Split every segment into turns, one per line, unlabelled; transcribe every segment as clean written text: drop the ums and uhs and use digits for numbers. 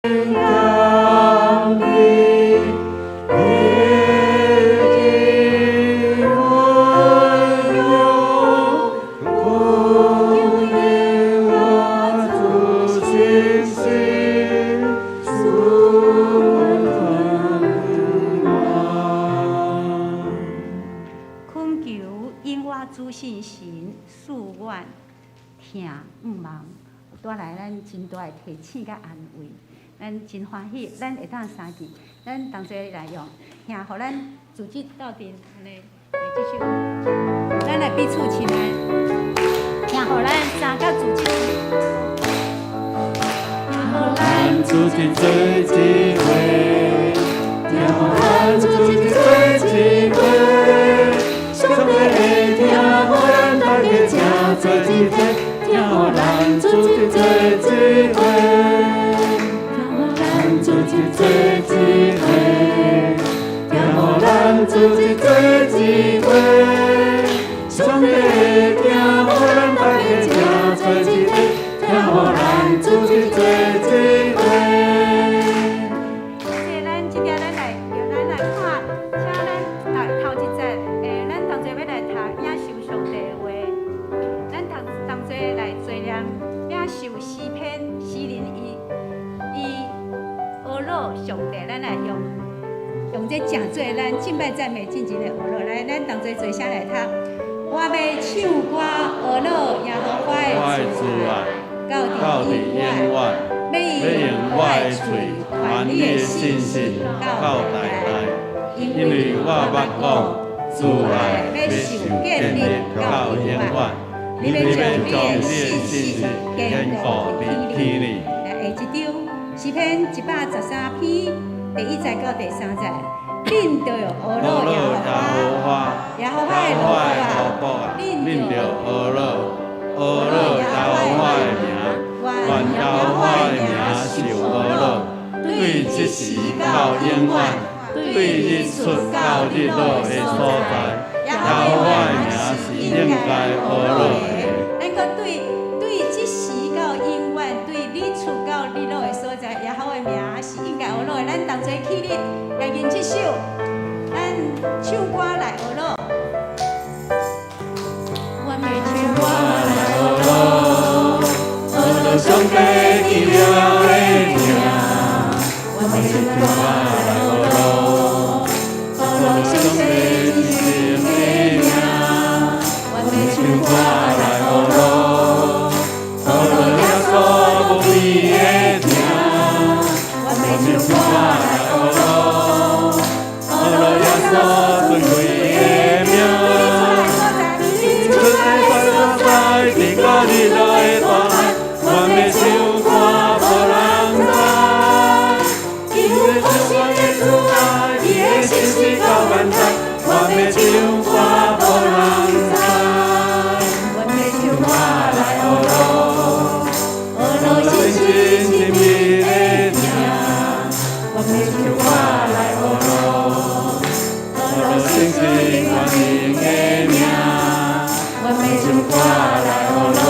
踮你的温柔，供應我主信實，賜盼望。
懇求永活主信神賜阮疼望，帶來咱真大的提醒佮安慰。咱真歡喜，咱會當相見，咱同齊來用疼予咱組織鬥陣，按呢來這首，咱來彼此親愛，疼予咱三甲組織。
疼予咱組織做一伙，疼予咱組織做一伙，上帝的疼予咱大家成做一體，疼予咱組織做一伙，疼予咱組織做一伙，疼予咱組織做一伙，上帝的疼予咱大家成做一體，疼予咱組織做一伙。
這咱這條咱來，讓咱來看，請咱讀頭一節，咱同齊欲來讀領受上帝的話。咱同同齊來做念領受詩篇，詩人伊伊呵咾上帝，咱來用用這誠做咱敬拜讚美進前的呵咾。來，咱同齊坐下來讀。我欲唱歌呵咾耶和華的
我的慈愛，
到
到佇永
佇永
遠，
遠，欲
欲用我的喙傳你的信實到代代，因為我捌講，慈愛欲受建立到永遠，你欲將你的信實堅固佇天裡。
來，下一張詩篇113篇第一節到第三節，恁著呵
呵
咾
咾
耶
耶
和
和
華，
華，
耶和華的
耶和華的
奴
奴僕啊，
僕，
恁著呵咾，呵咾耶和華的名，願耶和華的名受呵咾，對這時到永遠，對日出到日落的所在，耶和華的名是應該呵咾的。
咱閣對對這時到永遠，對日出到日落的所在，耶和華的名是應該呵咾的。咱同齊起立來吟這首，咱唱歌來呵咾。我欲唱歌來
呵咾，呵咾上帝奇妙的名，
我欲唱歌來呵咾，呵咾上帝至聖的名。我欲唱歌來
呵咾，呵咾耶穌無比的疼，
我欲唱歌來
呵咾，呵咾耶穌尊貴的名。
日
出來所在，直到日落的大海，我欲唱歌無人知。伊的慈愛，伊的信實到萬代，我欲唱歌無人知。
我欲唱歌來
呵咾，
呵咾
信
信
實
實
親密的疼，
我欲唱歌來
呵咾，
呵咾
信
信
實全能的名。
我欲唱歌來
呵咾，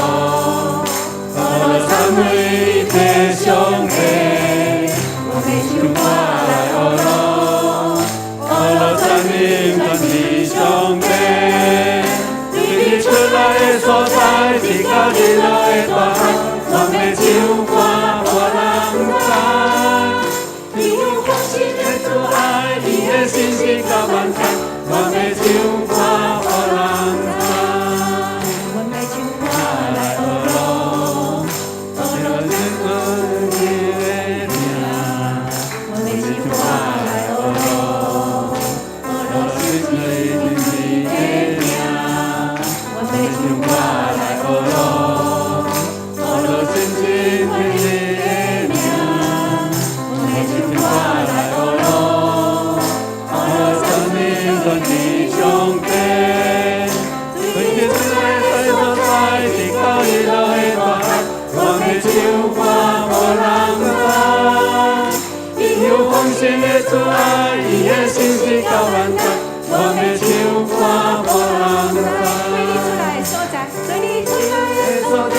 呵咾三位一體上帝。
我欲唱歌
來呵咾，呵咾讚美全地上帝。對日出來的所在，直到日落的大海，我欲唱歌無人知。伊有豐盛的慈愛，伊的信實到萬代，我欲唱歌無人知。
我欲唱歌
來呵咾，呵咾耶穌的名。
我欲唱歌來
呵咾，
呵咾
信實親密的名。
我欲唱歌
來呵咾，呵咾信實全能的名。
我欲唱歌
來呵咾，呵咾讚美全地上帝。對日出來的所在，直到日落的大海，我欲唱歌無人知。伊有豐盛的慈愛，伊的信實到萬代，我欲唱歌無人知。
對日出來的所在，對日出來
的所在，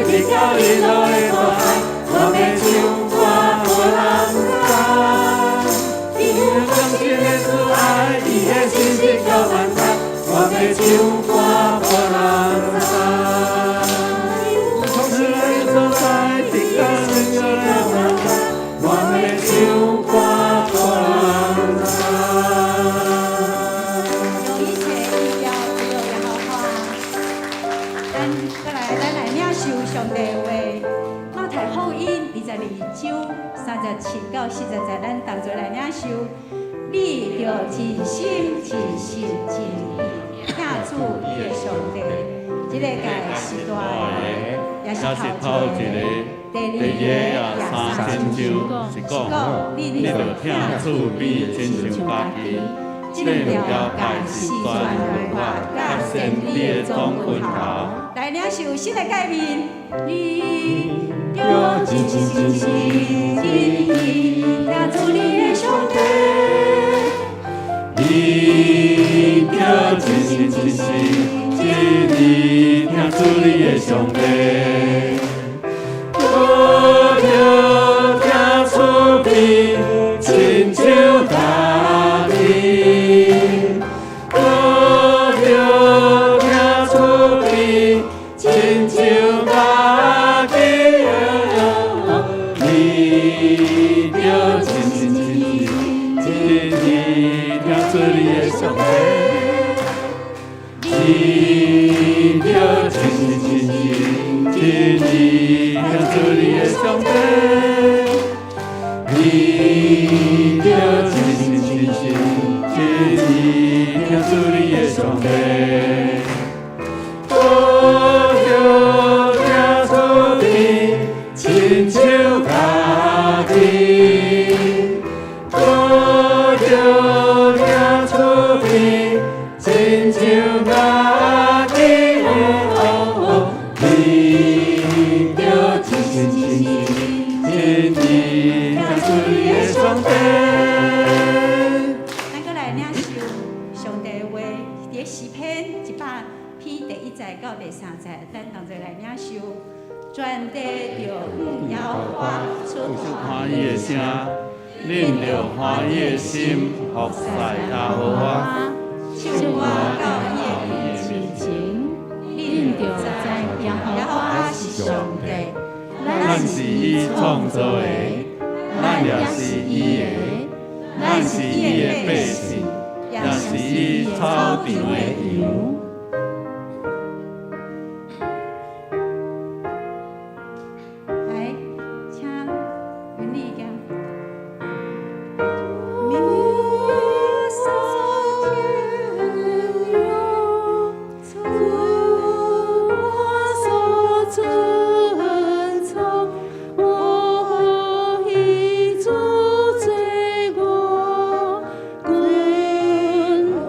直到日落的大海，我欲唱歌無人心到萬代，我欲唱歌予人知。創世的所在，直到永遠的萬代，我欲唱歌予人知。
用一切榮耀歸予耶和華。咱過來，咱來領受上帝話。馬太福音22章37到40節，咱同齊來領受。你著盡心、盡性、盡意疼主你的上帝。這个誡是大的，也是
也是頭一个，
第
第二个也相親像，是講，你著疼厝邊親像家己。這兩條誡是全律法佮先知的總歸頭。
來領受新的誡命，你著盡心、盡性、盡意疼主你的上帝。
你著盡心、盡性、盡意疼主你的上帝。閣著疼厝邊親像家己。閣著疼厝邊親像家己。你著盡心、盡性、盡意疼主你的上帝。你著盡心、盡性、盡意疼主你的上帝。你著盡心、盡性、盡意疼主你的上帝。閣著疼厝邊親像家己。閣著疼厝邊親像家己。你著盡心、盡性、盡意疼主你的上帝。
咱閣來領受上帝的話，佇詩篇100篇第1節到第3節，咱同齊來領受。全地著向耶和華出
歡喜的聲，恁著歡喜的心服侍耶和華。
唱歌到伊的面前，恁著知耶和華是上帝，
咱是伊創造的，咱也是伊的，咱是伊的百姓，也是伊草場的羊。
來，請雲麗講。
你所天主我所尊崇，我歡喜主做我君王。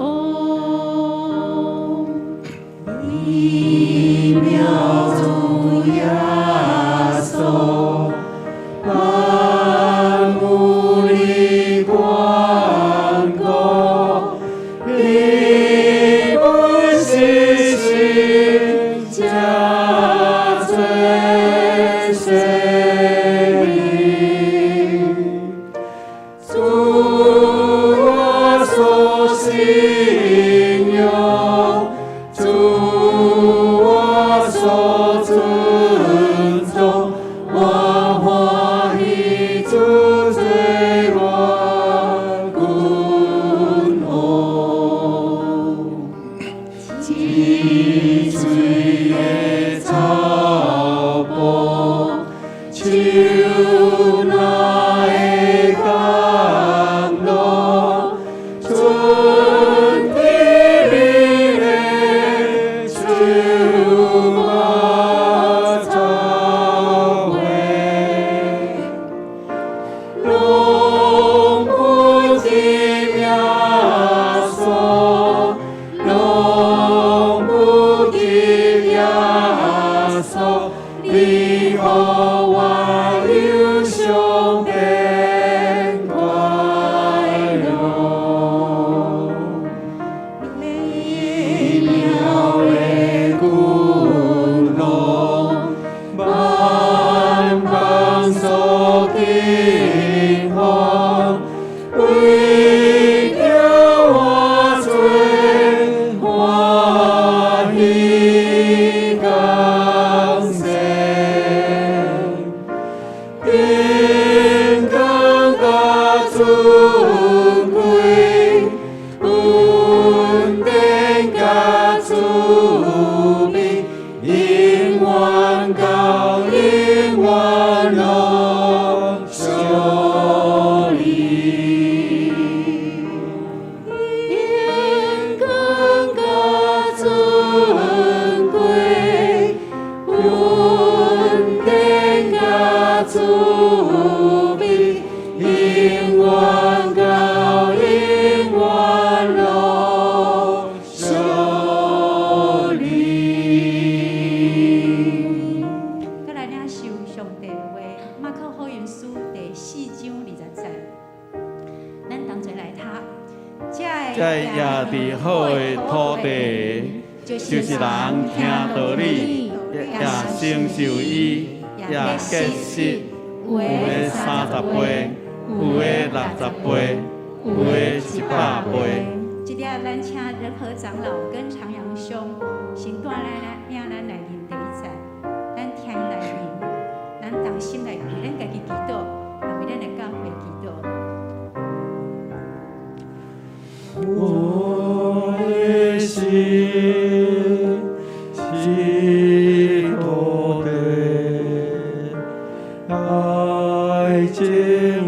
美妙主耶穌，萬物的光光，你本是神，加罪生命。主我所信仰，主我所尊崇，我歡喜主做我君王。清水的草埔，樹林的甘露，春天
好的土地，就是人聽道理，也承受伊，也結實，有的30倍，有的60倍，有的100倍。
這下咱請仁和長老跟長陽兄先帶咱來領咱來認第一節，咱聽𪜶來認，咱同心來為咱家己祈禱，也為咱的教會祈禱。
我的心是土地，愛種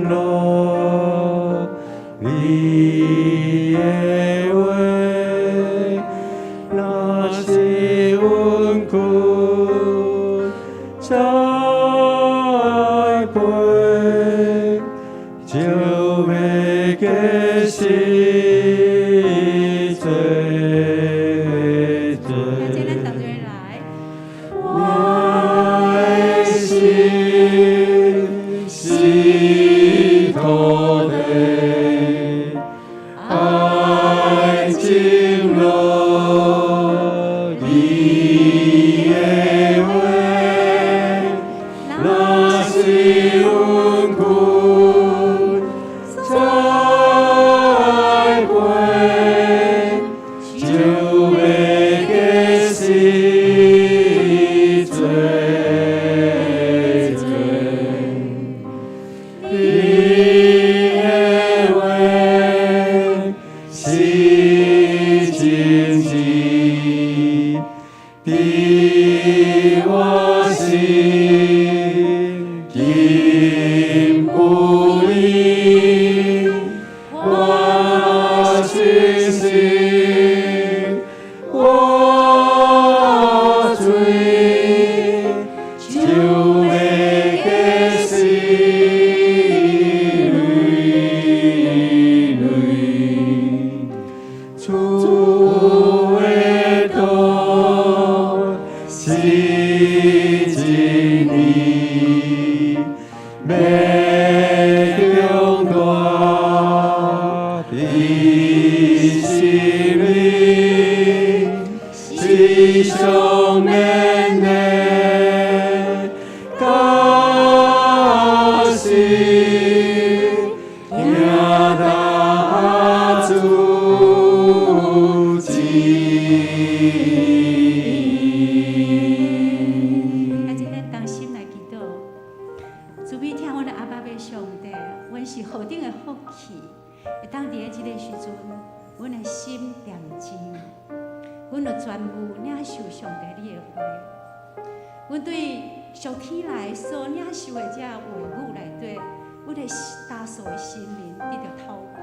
落你的話，若是阮久栽培，就欲結實濟濟。
來，咱同齊來。
我的心是土地，愛種落你的話，若是阮久栽培，就欲結實濟濟。你的話是真理，佇我心堅固伊，我信心，活水，就欲結實累累。主的道是真理，欲長大佇心裡，時常勉勵教訓，行達主旨意。
啊，這咱同心來祈禱，慈悲疼阮的阿爸父上帝，阮是何等的福氣，會當佇咧這個時陣，阮的心恬靜，阮就全部領受上帝你的話。阮對屬天來所領受的這話語內底，阮的大數的生命得著透過，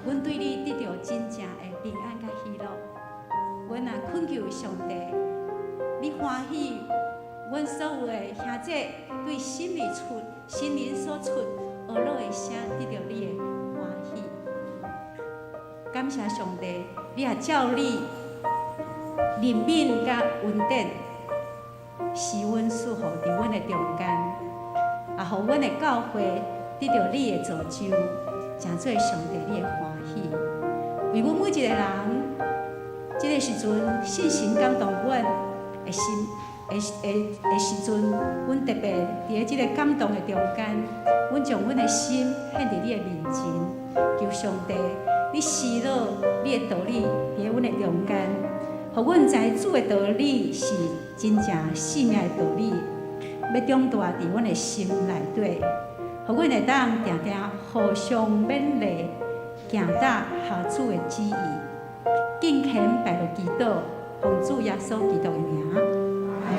阮對你得著真正的平安佮喜樂。阮也懇求上帝，你歡喜阮所有的兄弟對心裡出、心靈所出呵咾的聲，得著你的歡喜。感謝上帝，你也照你憐憫佮恩典，施阮賜福佇阮的中間，也予阮的教會得著你的造就，成做上帝你的歡喜。為阮每一個人，這個時陣聖神感動阮的心的的的時陣，阮特別佇咧這個感動的中間，阮將阮的心獻佇你的面前，求上帝，你施落你的道理佇咧阮的中間，予阮知主的道理是真正生命的道理，欲長大佇阮的心內底，予阮會當定定互相勉勵，行踏合主的旨意，敬虔拜託祈禱，奉主耶穌基督的名。阿們。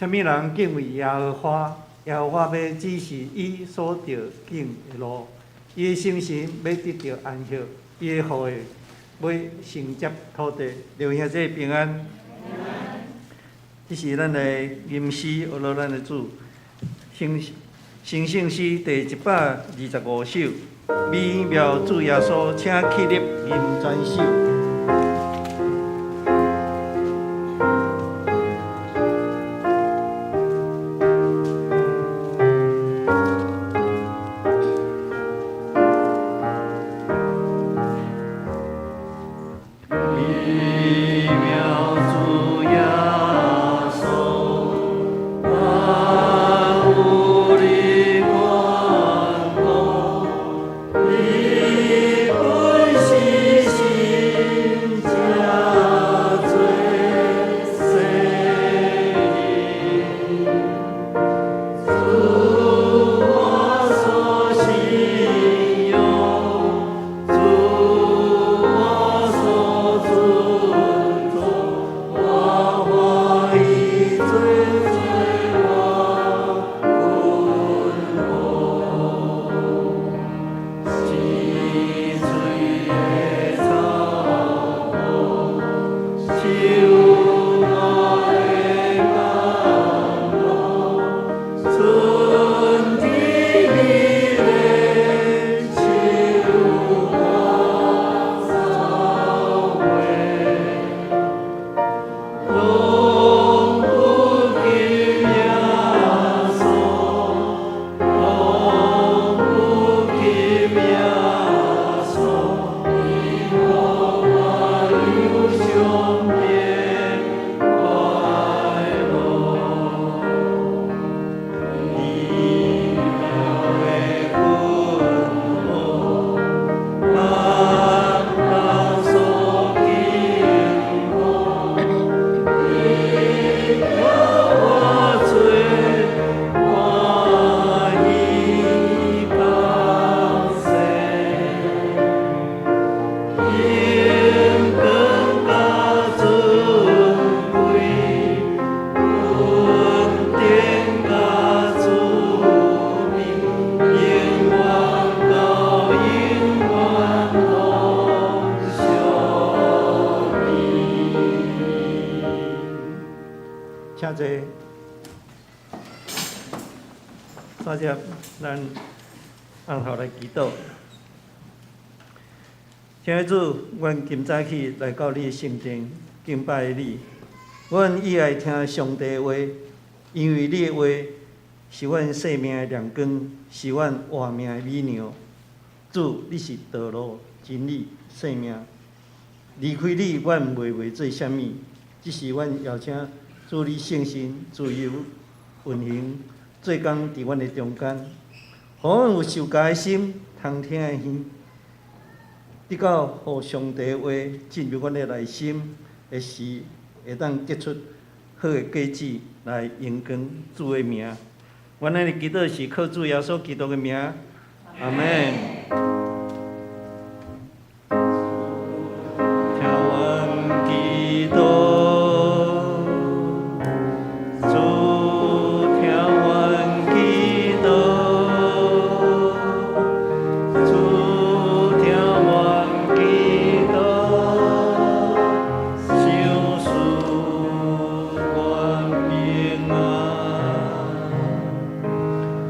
啥物人敬畏耶和華？耶和華欲指示伊所著敬的路，伊的誠實欲得著安息，伊的後裔欲承接土地。弟兄姊妹平安。這是咱來吟詩，學落咱的主，成成聖詩第125首，美妙主耶穌，請起立吟全首。請坐。煞接咱按頭來祈禱。親愛的主，阮今早起來到你的聖殿敬拜你。阮意愛聽上帝話，因為你的話是阮生命的亮光，是阮活命的美糧。主，你是道路、真理、生命。離開你，阮袂袂做啥物。只是阮邀請主你聖神自由運行，做工佇阮的中間，予阮有受教的心，通聽的耳，直到予上帝的話進入阮的內心的時，會當結出好的果子來榮光主的名。阮的祈禱是靠主耶穌基督的名，阿們。聽阮祈禱，主聽阮祈禱，主聽阮祈禱，賞賜阮平安。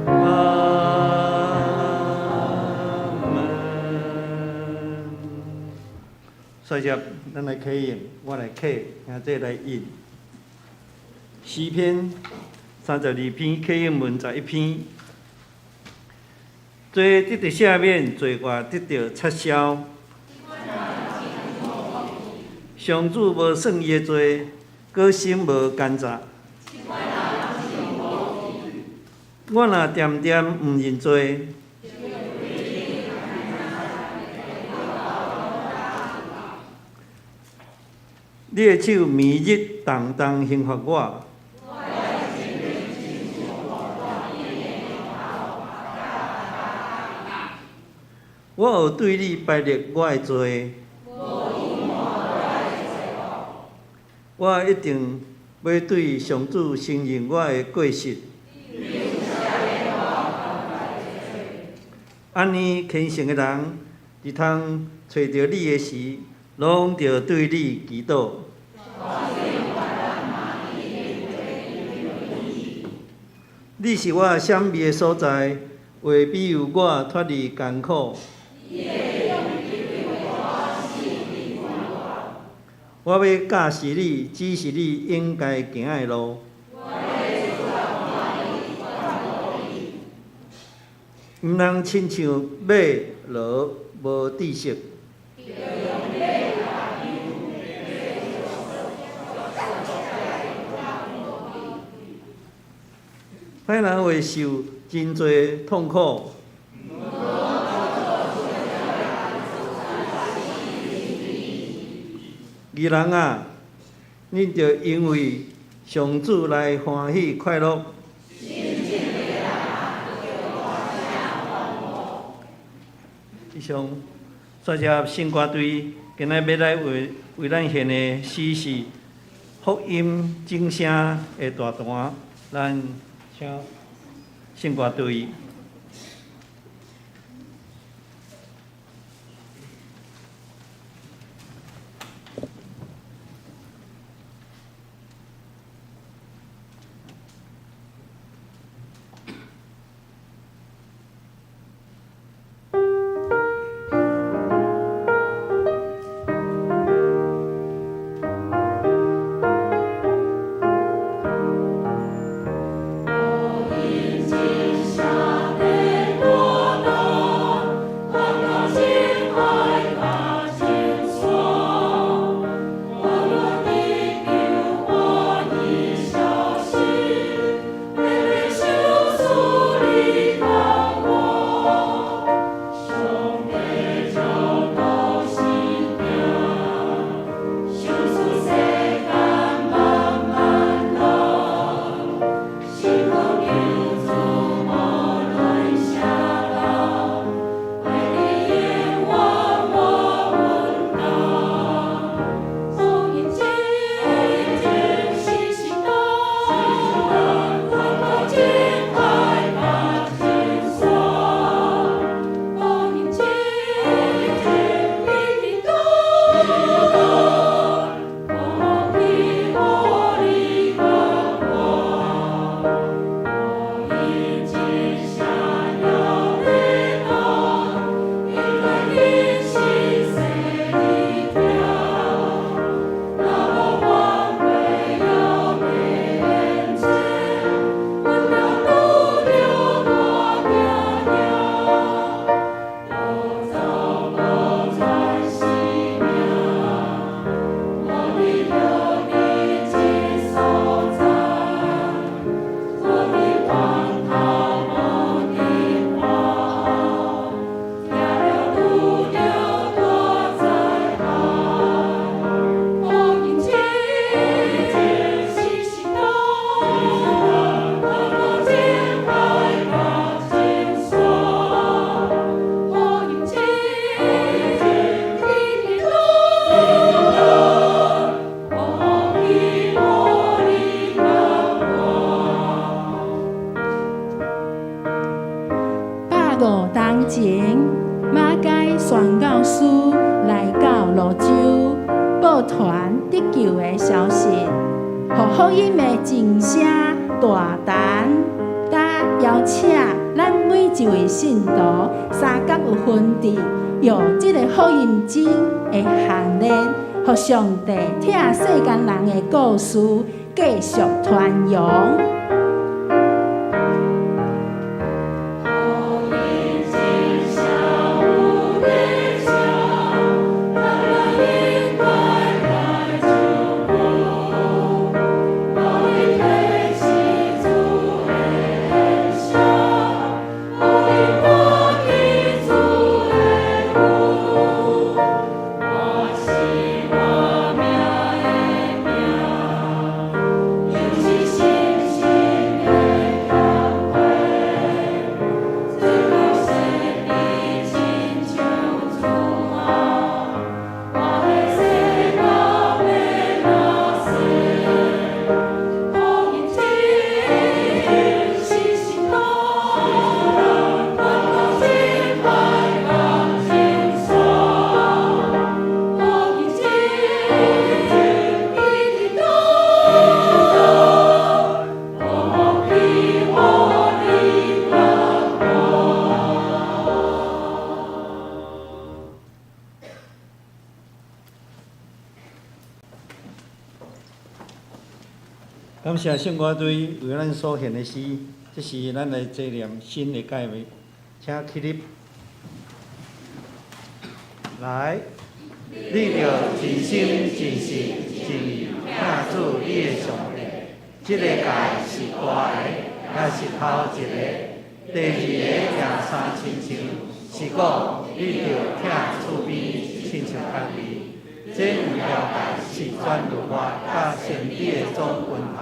阿們。煞接，咱來啟用，我來啟，兄弟來印。詩篇32篇，啟應文11篇。罪得著赦免，罪惡得著擦消。上主無算伊的罪，閣心無奸詐。我若恬恬毋認罪，你的手暝日重重刑罰我。我有對你白列我的罪，我一定欲對上主承認我的過失。按呢虔誠的人，佇通揣著你的時，攏著對你祈禱。你是我閃避的所在，話庇佑我脫離艱苦。我欲教示你，指示你應該行的路。毋通親像馬驢無知識。歹人會受真濟痛苦。義人啊，恁著因為上主來歡喜快樂。以上，煞接聖歌隊今仔欲來為為咱獻的詩是福音正聲的大段，咱請聖歌隊。
5冬前，馬偕宣教師來到蘆洲，報傳得救的消息，予福音的正聲大壇，搭邀請咱每一位信徒三工有分佇用這个福音真的項鏈，予上帝疼世間人的故事繼續傳揚。
我是我命的命，
感謝聖歌隊為咱所獻的詩，這是咱來紀念新的誡命，請起立。來，你著盡心、盡性、盡意疼主你的上帝。這个誡是大的，也是頭一个。第二个也相親像，是講你著疼厝邊親像家己。這兩條誡是全律法佮先知的總根頭。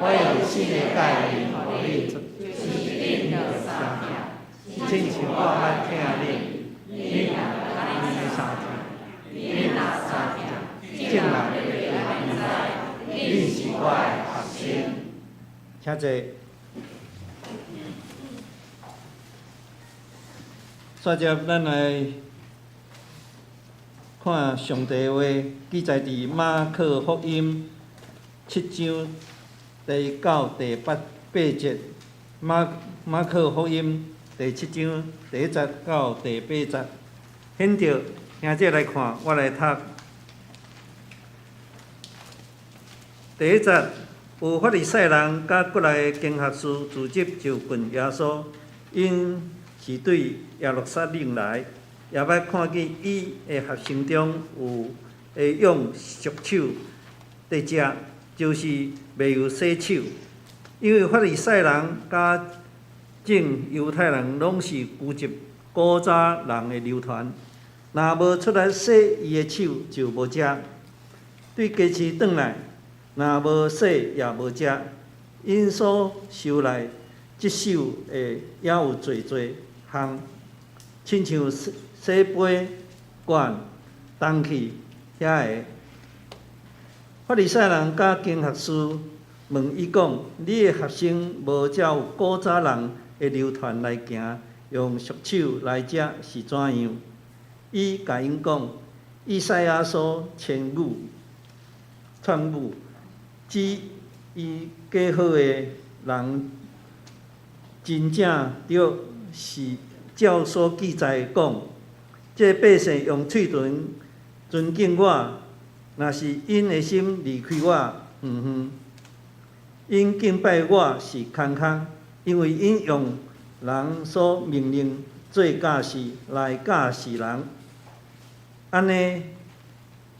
我用新的誡命予恁，就是恁著相疼，親像我捌疼恁，恁若按呢相疼，恁若相疼，眾人會知，恁是我的學生。請坐。煞接咱來看上帝話，記載佇馬可福音七章第一到第八節。馬馬可福音第七章第一節到第八節。現著兄弟來看，我來讀。第一節，有法利賽人佮幾來經學師聚集就近耶穌，𪜶是對耶路撒冷來，也捌看見伊的學生中有會用俗手佇食，就是袂有洗手。因為法利賽人佮眾猶太人攏是舊習古早人的流傳，若無出來洗伊的手，就無食。對家市轉來，若無洗也無食。𪜶所收來這手的也有濟濟項，親像洗杯、罐、銅器遐个。法利賽人佮經學師問伊講：你的學生無照古早人的流傳來行，用俗手來食是怎樣？伊共𪜶講：以賽亞所簽語、勸語，指伊加好的人，真正著是照所記載講，這百姓用喙唇尊敬我，若是𪜶的心離開我遠遠，𪜶敬拜我是空空，因為𪜶用人所命令做教示來教示人。按呢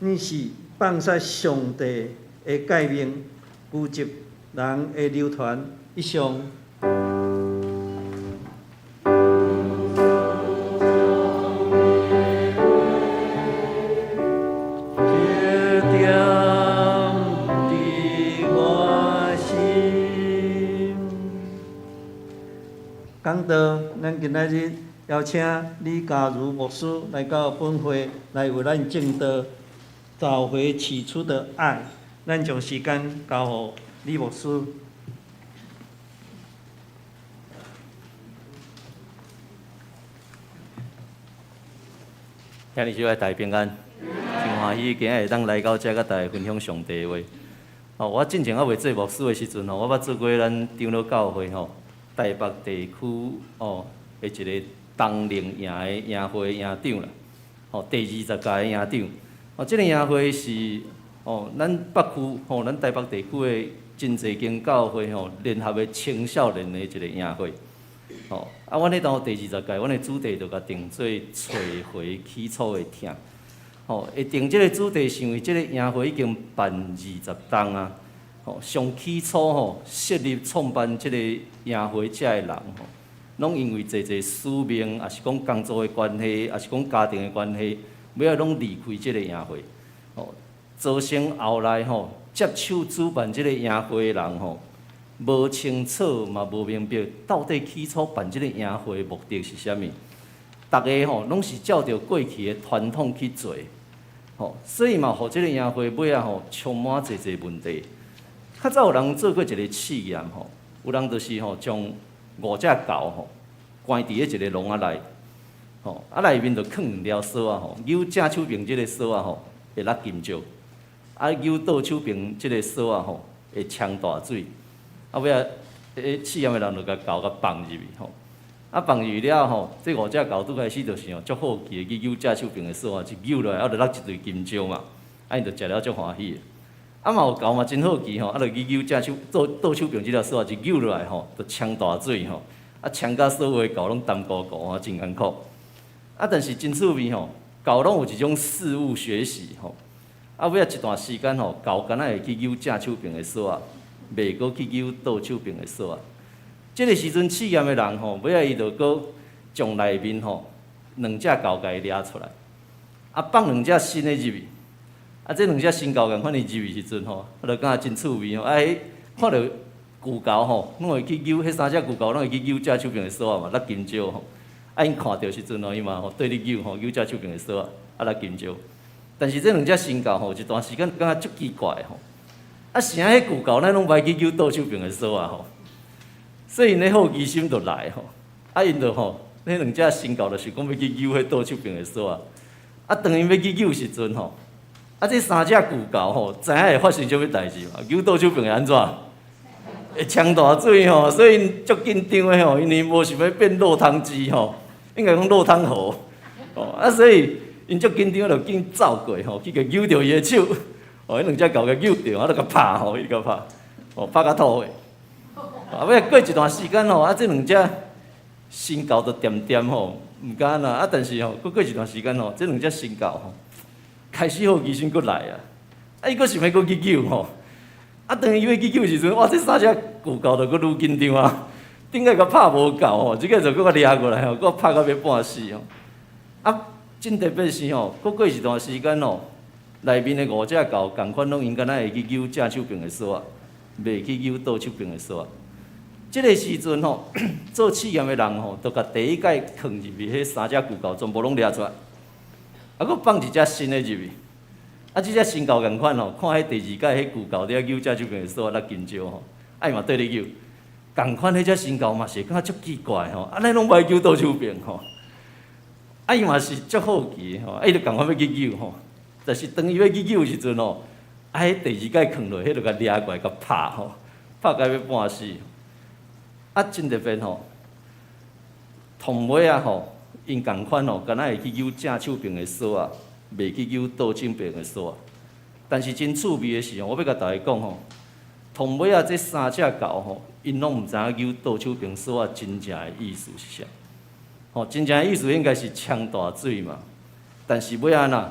，𪜶是放殺上帝的誡命，舊習人的流傳以上。講道，咱今仔日邀請李嘉如牧師來到本會來為咱證道，找回起初的愛。咱將時間交予李牧師。
兄弟姊妹大家平安，真歡喜今仔日會當來到遮，佮大家分享上帝的話。哦，我進前猶未做牧師的時陣吼，我捌做過咱長老教會吼台北地區哦的一个冬令營的營會營長啦，吼，第二十屆的營長。哦，這个營會是哦，咱北區吼，咱台北地區的真濟間教會吼聯合的青少年的一个營會。吼，啊，阮彼當第二十屆，阮的主題就共定做找回起初的疼。吼，會定這个主題是因為這个營會已經辦二十冬啊。吼，上起初吼設立創辦這个營會遮的人吼，攏因為濟濟使命，抑是講工作的關係，抑是講家庭的關係，尾仔攏離開這个營會。吼，造成後來吼接手主辦這个營會的人吼，無清楚嘛，無明白到底起初辦這个營會的目的是啥物。逐个吼攏是照著過去的傳統去做，吼，所以嘛，予這个營會尾仔吼充滿濟濟問題。較早有人做過一个試驗吼，有人就是吼將五隻猴吼關佇咧一个籠仔內，吼啊內面就囥兩條索仔吼，扭正手爿這个索仔吼會落金石，啊扭倒手爿這个索仔吼會沖大水。啊尾仔，彼試驗的人就共猴共放入去吼，啊放入去了吼，這五隻猴拄開始就是吼足好奇的去扭正手爿的索仔，一扭落來啊就落一堆金石嘛，啊𪜶就食了足歡喜的。啊嘛有猴嘛真好奇吼，啊就去搝正手倒倒手爿這條索仔，一搝落來吼，就沖大水吼，啊沖甲所有的猴攏澹糊糊吼，真艱苦。啊，但是真趣味吼，猴攏有一種事物學習吼。啊，尾仔一段時間吼，猴敢若會去搝正手爿的索仔，袂閣去搝倒手爿的索仔。這个時陣試驗的人吼，尾仔伊就閣將內面吼兩隻猴共伊掠出來，啊放兩隻新的入去。啊，這兩隻新猴仝款伊入去時陣吼，我就感覺真趣味吼。啊，彼看著舊猴吼，攏會去搝，彼三隻舊猴攏會去搝正手爿的索仔嘛，落金蕉吼。啊，𪜶看著時陣吼，伊嘛吼綴咧搝吼，搝正手爿的索仔，啊落金蕉。但是這兩隻新猴吼，有一段時間感覺足奇怪吼。啊，啥彼舊猴咱攏無愛去搝倒手爿的索仔吼？所以𪜶的好奇心就來吼。啊，𪜶就吼，彼兩隻新猴就想講欲去搝彼倒手爿的索仔。啊，當𪜶欲去搝時陣吼，啊，這三隻舊猴吼，知影會發生啥物代誌嘛？搝倒手爿會按怎？會沖大水吼，所以𪜶足緊張的吼，因為無想欲變落湯雞吼，應該講落湯猴。哦，啊，所以𪜶足緊張，就緊走過吼，去共搝著伊的手，哦，彼兩隻猴共搝著，啊，就共拍吼，伊共拍，哦，拍甲吐血。啊，尾仔過一段時間吼，啊，這兩隻新猴就恬恬吼，毋敢啦。啊，但是吼，閣過一段時間吼，這兩隻新猴吼，開始好奇心閣來啊！啊，伊閣想欲閣去搝吼，啊，當伊欲去搝時陣，哇，這三隻舊猴就閣愈緊張啊！頂擺共拍無夠吼，這个就閣共掠過來吼，閣拍甲欲半死吼。啊，真特別是吼，閣過一段時間吼，內面的五隻猴仝款攏𪜶敢若會去搝正手爿的索仔，袂去搝倒手爿的索仔。這个時陣吼，做試驗的人吼，就共第一擺囥入去彼三隻舊猴全部攏掠出來。啊，閣放一隻新的入去，啊，這隻新猴仝款吼，看彼第二擺彼舊猴佇遐搝正手爿的索仔落金蕉吼，啊伊嘛綴咧搝，仝款彼隻新猴嘛是感覺足奇怪吼，啊咱攏無愛搝倒手爿吼，啊伊嘛是足好奇吼，啊伊就仝款欲去搝吼，但是當伊欲去搝的時陣吼，啊彼第二擺囥落，彼就共掠過來共拍吼，拍甲欲半死。啊，真特別吼，同尾仔吼，𪜶仝款吼，敢若會去搝正手爿的索仔，袂去搝倒手爿的索仔。但是真趣味的是吼，我欲共大家講吼，同尾仔這三隻猴吼，𪜶攏毋知影搝倒手爿索仔真正的意思是啥。吼，真正的意思應該是沖大水嘛。但是欲按怎？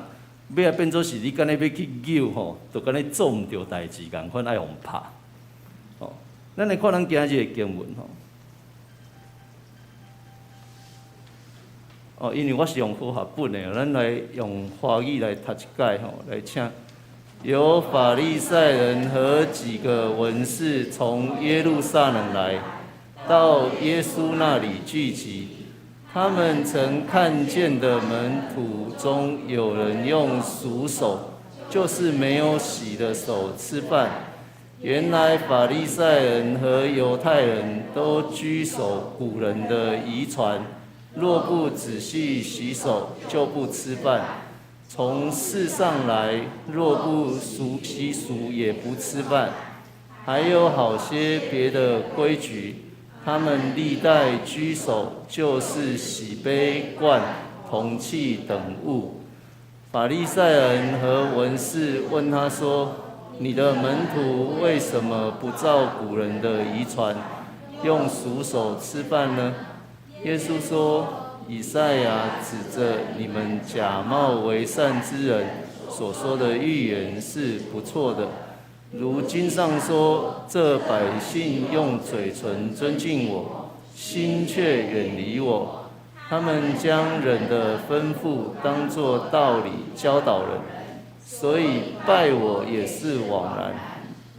欲啊變做是你敢若欲去搝吼，就敢若做毋著代誌仝款愛予拍。吼，咱來看咱今日的經文吼。哦，因為我是用和合本的，咱來用華語來讀一擺吼，來請。有法利賽人和幾個文士從耶路撒冷來，到耶穌那裡聚集。他們曾看見的門徒中有人用俗手，就是沒有洗的手吃飯。原來法利賽人和猶太人都拘守古人的遺傳。若不仔細洗手，就不吃飯。從市上來，若不洗手，也不吃飯。還有好些別的規矩，他們歷代拘守，就是洗杯罐、銅器等物。法利賽人和文士問他說：你的門徒為什麼不照古人的遺傳，用俗手吃飯呢？耶穌說：以賽亞指著你們假冒為善之人所說的預言是不錯的。如經上說：這百姓用嘴唇尊敬我，心卻遠離我。他們將人的吩咐當作道理教導人，所以拜我也是枉然。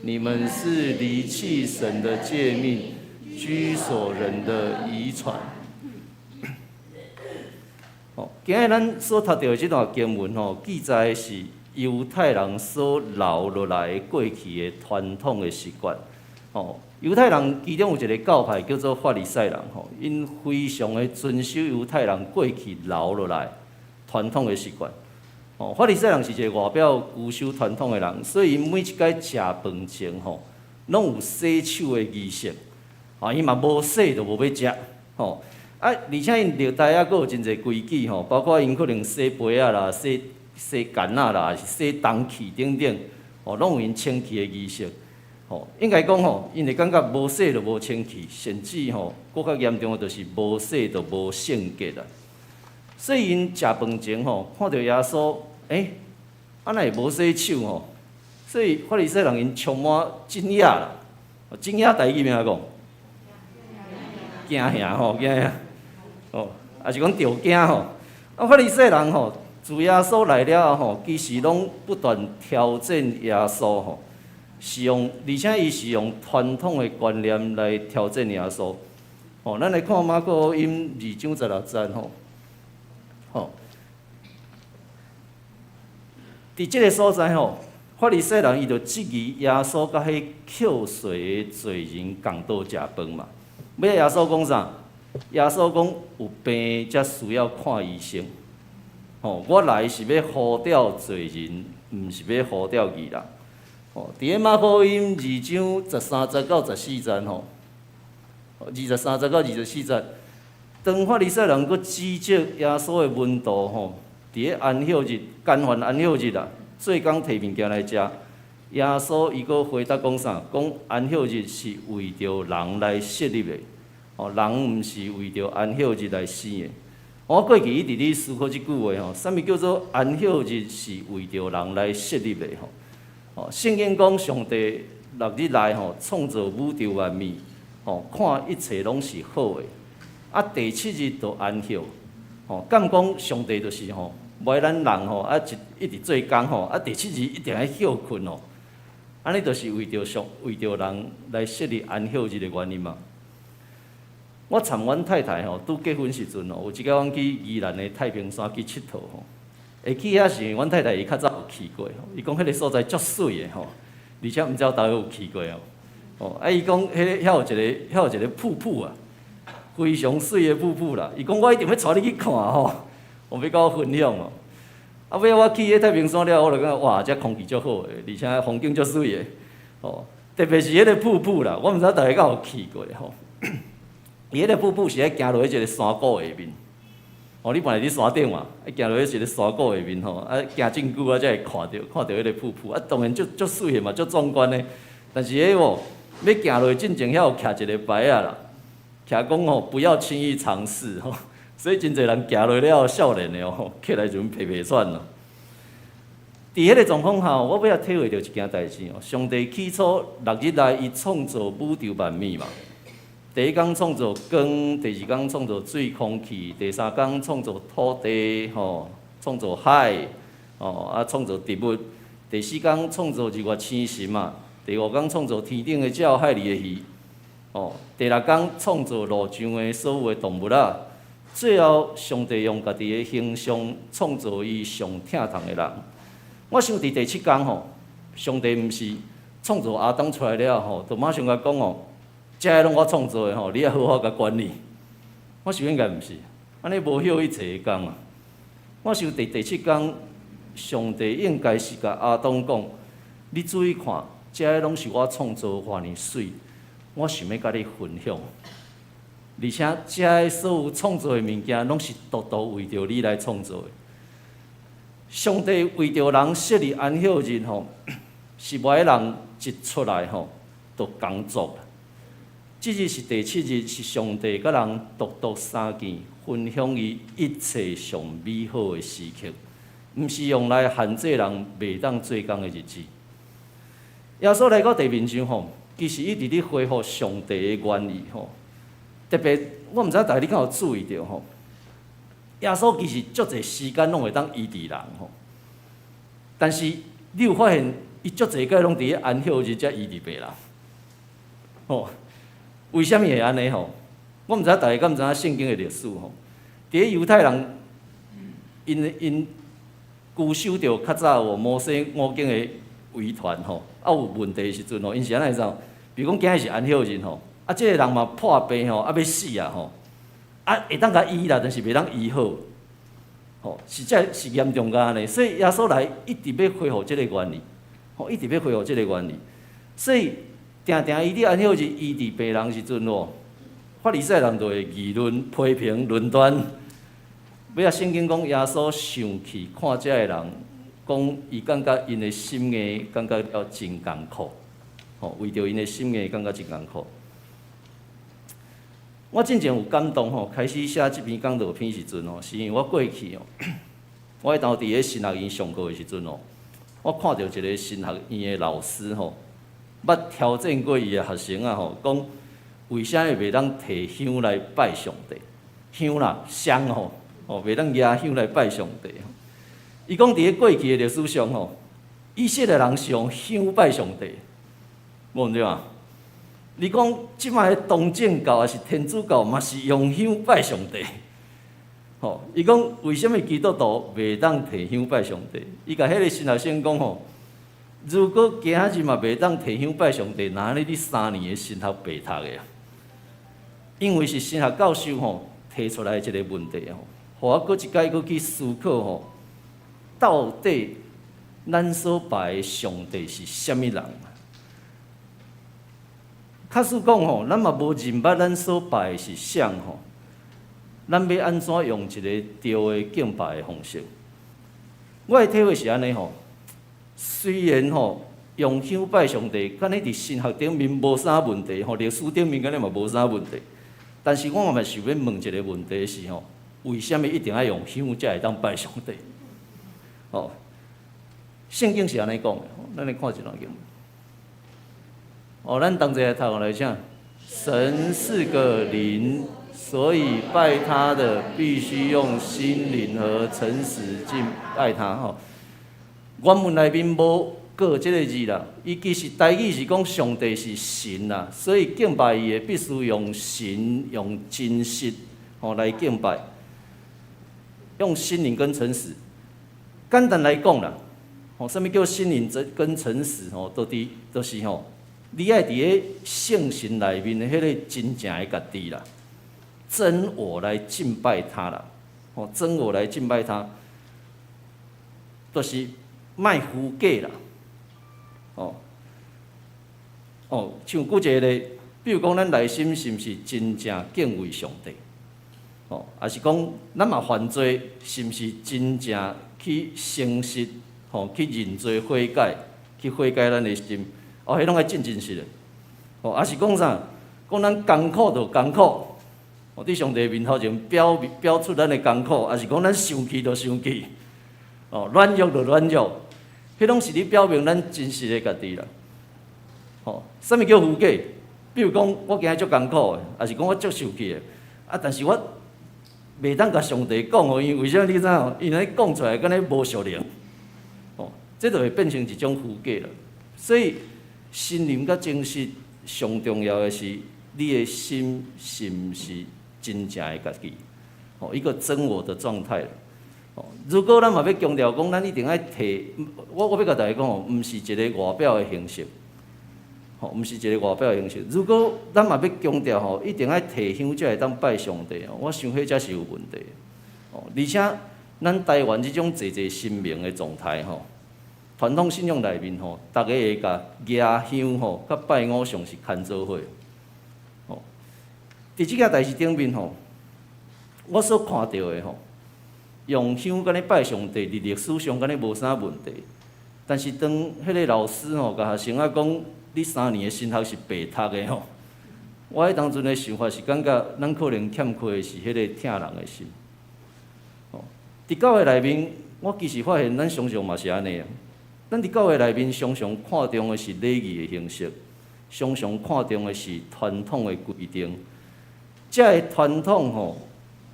你們是離棄神的誡命，拘守人的遺傳。哦，今日咱所讀到的這段經文吼，記載的是猶太人所留落來過去的傳統的習慣。哦，猶太人其中有一個教派叫做法利賽人，吼，𪜶非常的遵守猶太人過去留落來傳統的習慣。哦，法利賽人是一個外表拘守傳統的人，所以𪜶每一擺食飯前吼，攏有洗手的儀式。啊，伊嘛無洗就無欲食，吼。啊，而且𪜶歷代猶閣有真濟規矩吼，包括𪜶可能洗杯仔啦、洗洗盥仔啦、洗銅器等等，吼，攏有𪜶清氣的儀式，吼，應該講吼，𪜶會感覺無洗就無清氣，甚至吼，閣較嚴重的就是無洗就無聖潔啦。所以𪜶食飯前吼，看著耶穌，欸，啊哪會無洗手吼？所以法利賽人𪜶充滿驚訝啦，驚訝台語欲按怎講？驚嚇吼，驚嚇，吼，抑是講著驚吼。啊，法利賽人吼，自耶穌來了後吼，其實攏不斷挑戰耶穌吼，是用，而且伊是用傳統的觀念來挑戰耶穌。吼，咱來看馬可福音二章十六節吼，吼，佇這个所在吼，法利賽人伊就質疑耶穌佮彼扣稅的罪人仝桌食飯嘛。尾仔耶穌講啥？耶穌講有病才需要看醫生。吼，我來是欲呼召罪人，毋是欲呼召義人。吼，佇个馬可福音二章十三節到十四節吼，二十三節到二十四節，當法利賽人閣指責耶穌的門徒吼，佇个安息日干犯安息日啊，做工提物件來食，耶穌伊閣回答講啥？講安息日是為著人來設立的，吼，人毋是為著安息日來生的。我過去一直咧思考這句話吼，啥物叫做安息日是為著人來設立的吼？吼，聖經講上帝六日內吼創造宇宙萬物，吼，看一切攏是好的。啊，第七日就安息，吼，敢講上帝就是吼，無愛咱人吼啊一一直做工吼，啊第七日一定愛歇睏哦。按呢就是為著上為著人來設立安息日的原因嘛。我參阮太太吼，拄結婚時陣吼，有一擺阮去宜蘭的太平山去𨑨迌吼，會去遐時，阮太太伊較早有去過吼，伊講彼个所在足媠的吼，而且毋知道大家有去過哦。哦，啊伊講彼个遐有一个遐有一个瀑布啊，非常媠的瀑布啦。伊講我一定欲帶你去看吼，我欲佮我分享哦。啊，尾仔我去彼太平山了，我就感覺哇，遮空氣足好的，而且風景足媠的，吼，特別是彼个瀑布啦，我毋知大家敢有去過吼。伊彼个瀑布是愛行落去一个山谷下面，哦，你本來佇山頂嘛，愛行落去一个山谷下面吼，啊，行真久啊，才會看著看著彼个瀑布，啊，當然足足媠的嘛，足壯觀的。但是彼無欲行落去進前，遐有徛一个牌仔啦，徛講吼不要輕易嘗試吼，所以真濟人行落了後，少年的哦，起來就皮皮喘咯。佇彼个狀況下，我欲來體會著一件代誌哦。上帝起初六日內，伊創造宇宙萬物嘛。第一工創造光，第二工創造水空氣，第三工創造土地，吼，創造海，吼，啊，創造植物。第四工創造日月星辰嘛。第五工創造天頂的鳥、海裡的魚，吼。第六工創造陸上的所有的動物仔。最後，上帝用家己的形象創造伊上疼痛的人。我想佇第七工吼，上帝毋是創造亞當出來了吼，就馬上共講哦，這个攏我創造的吼，你愛好好共管理。我想應該毋是，按呢無歇一齊工啊。我想佇第七工，上帝應該是共亞當講，你注意看，這个攏是我創造遐爾媠，我想欲佮你分享。而且這个所有創造的物件，攏是獨獨為著你來創造的。上帝為著人設立安息日吼，是無愛人一出來吼就工作。這日是第七日，是上帝佮人獨獨相見，分享伊一切上美好的時刻，毋是用來限制人袂當做工的日子。耶穌來到地面上吼，其實一直咧恢復上帝的原意吼。特別，我毋知大家你敢有注意著吼？耶穌其實足濟時間攏會當醫治人吼，但是你有發現伊足濟擺攏佇咧安息日才醫治病人，吼？為啥物會按呢吼？我毋知大家敢毋知影聖經的歷史吼？佇咧猶太人，𪜶𪜶舊守著較早有摩西五經的遺傳吼，啊有問題的時陣吼，𪜶是按怎樣？比如講今日是安息日吼，啊這个人嘛破病吼，啊欲死啊吼，啊會當共醫啦，但是袂當醫好，吼，實在是嚴重到按呢。所以耶穌來一直欲恢復這个原理，吼，一直欲恢復這个原理。所以定定伊佇安息日醫治病人時陣吼，法利賽人就會議論、批評、論斷。尾仔聖經講耶穌生氣看這个人，講伊感覺𪜶的心硬，感覺了真艱苦，吼，為著𪜶的心硬，感覺真艱苦。我進前有感動吼，開始寫這篇講道篇時陣吼，是因為我過去哦，我彼當佇咧神學院上課的時陣哦，我看著一个神學院的老師吼，捌挑戰過伊的學生啊吼，講為啥物袂當提香來拜上帝？香啦，香吼，哦，袂當舉香來拜上帝。伊講佇咧過去的歷史上吼，以色列人是用香拜上帝，無毋對啊？你講這擺的東正教抑是天主教嘛是用香拜上帝？吼，伊講為啥物基督徒袂當提香拜上帝？伊共彼个神學生講吼，如果今仔日嘛袂當提香拜上帝，那按呢你3年的神學白讀的啊？因為是神學教授吼提出來一个問題吼，予我閣一擺閣去思考吼，到底咱所拜的上帝是啥物人？假使講吼，咱嘛無認捌咱所拜的是誰吼，咱欲按怎用一个對的敬拜的方式？我的體會是按呢吼，雖然吼用香拜上帝，敢若佇神學頂面無啥問題吼，歷史頂面敢若嘛無啥問題，但是我嘛想欲問一个問題是吼，為啥物一定愛用香才會當拜上帝？吼，聖經是按呢講的，咱來看一段經文。哦，咱同齊來讀來請。神是個靈，所以拜他的必須用心靈和誠實敬拜他。吼，原文內面無閣這个字啦，伊其實台語是講上帝是神啦，所以敬拜伊的必須用神用真實吼來敬拜，用心靈跟誠實。簡單來講啦，吼，啥物叫心靈真跟誠實？吼，到底就是吼，你愛佇咧聖神內面的彼个真正的家己啦，真我來敬拜他啦，吼，真我來敬拜他，就是莫虛假啦，哦，哦，像舉一个例，比如講咱內心是毋是真正敬畏上帝？哦，抑是講咱嘛犯罪，是毋是真正去誠實？吼，去認罪悔改，去悔改咱的心？哦，彼攏愛真真實的。哦，抑是講啥？講咱艱苦就艱苦，哦，佇上帝面頭前表表出咱的艱苦，抑是講咱生氣就生氣，哦，軟弱就軟弱，彼攏是咧表明咱真實的家己啦。吼，啥物叫虛假？比如講，我今日足艱苦的，抑是講我足受氣的，啊，但是我袂當共上帝講哦，因為為啥物你知影？因為講出來敢若無屬靈，哦，這就會變成一種虛假啦。所以，心靈佮真實上重要的是，你的心是毋是真正的家己？哦，一個真我的狀態。哦，如果咱嘛欲強調講，咱一定愛提，我欲共大家講哦，毋是一个外表的形式，吼，毋是一个外表的形式。如果咱嘛欲強調吼，一定愛提香才會當拜上帝哦，我想彼才是有問題。哦，而且咱台灣這種濟濟神明的狀態吼，傳統信仰內面吼，逐家會共舉香吼，佮拜偶像是牽做伙。吼，佇這件代誌頂面吼，我所看著的吼，用香按呢拜上帝，佇歷史上敢若無啥問題。但是當彼个老師吼，共學生仔講，你3年的神學是白讀的吼，我彼當陣的想法是感覺，咱可能欠缺的是彼个疼人的心。吼，佇教會內面，我其實發現咱常常嘛是按呢啊。咱佇教會內面常常看重的是禮儀的形式，常常看重的是傳統的規定。這个傳統吼，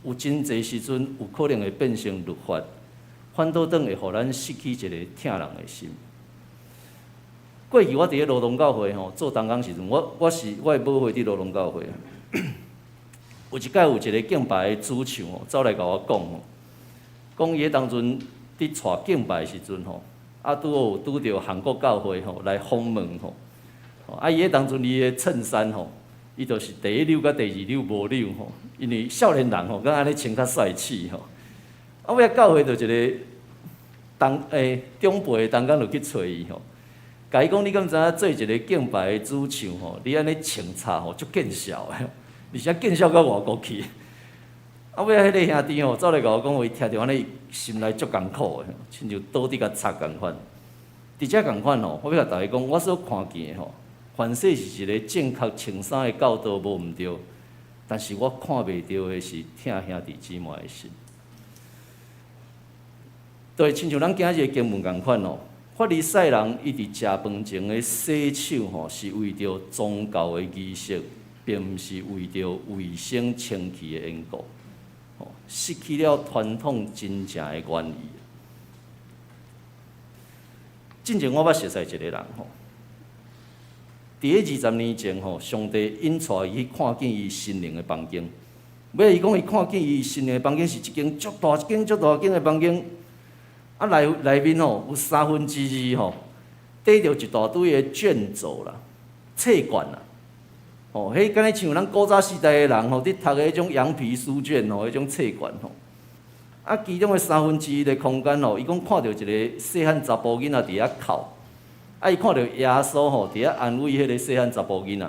有真濟時陣有可能會變成律法，反倒轉會予咱失去一个疼人的心。過去我佇咧羅東教會吼做同工時陣，我是我的母會佇羅東教會。有一擺有一个敬拜的主唱吼，走來共我講吼，講伊彼當陣佇帶敬拜的時陣吼，啊拄好有拄著韓國教會吼來訪問吼，啊伊彼當陣伊的襯衫吼，伊就是第一紐佮第二紐無紐吼，因為少年人吼，閣按呢穿較帥氣吼。啊，尾仔教會就一个同長輩的同工就去揣伊吼，共伊講你敢知影做一个敬拜的主唱吼，你按呢穿插吼足見笑的，而且見笑到外國去。啊，尾仔彼个兄弟吼，走來共我講話，伊聽著按呢，心內足艱苦的，親像刀佇共插仝款。佇遮仝款吼，我欲共大家講，我所看見的吼，凡勢是一个正確穿衫的教導無毋對，但是我看袂著的是疼兄弟姊妹的心。對，親像咱今日的經文仝款哦，法利賽人伊佇食飯前的洗手吼，是為著宗教的儀式，並毋是為著衛生清氣的緣故，吼，失去了傳統真正的原意。進前我捌熟似一個人吼，佇咧20年前吼，上帝引帶伊去看見伊心靈的房間。尾伊講伊看見伊心靈的房間是一間足大一間足大間的房間。啊，內內面吼有三分之二吼，堆著一大堆的卷軸啦、冊卷啦。吼，彼敢若像咱古早時代的人吼，佇讀的彼種羊皮書卷吼，彼種冊卷吼。啊，其中的三分之一的空間吼，伊講看著一个細漢查埔囡仔佇遐哭，啊，伊看著耶穌吼佇遐安慰彼个細漢查埔囡仔。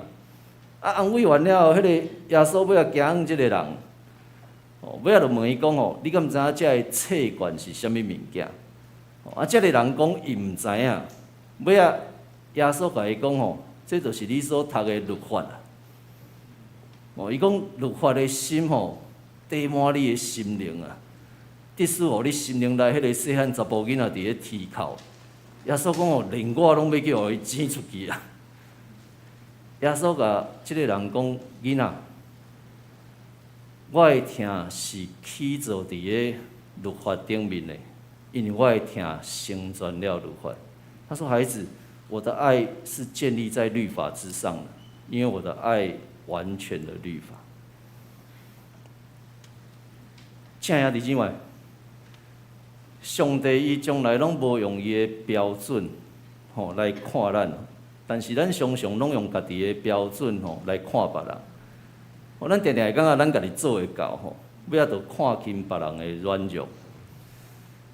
啊，安慰完了後，彼個耶穌尾仔行向這个人，吼，尾仔就問伊講吼，你敢毋知影這个冊卷是啥物物件？啊，這个人講伊毋知影，尾仔耶穌共伊講吼，這就是你所讀的律法啊。哦，伊講律法的心吼，缀滿你的心靈啊。致使予你心靈內彼個細漢查埔囡仔佇咧啼哭。耶穌講哦，連我攏欲去予伊剪出去啊！耶穌共這个人講，囡仔，我的疼是起造佇咧律法頂面的，因為我的疼成全了律法。他說：孩子，我的愛是建立在律法之上的，因為我的愛完全了律法。親愛的弟兄姊妹，上帝伊從來攏無用伊的標準吼來看咱，但是咱常常攏用家己的標準吼來看別人。吼，咱定定會感覺咱家己做會到吼，尾仔就看輕別人的軟弱。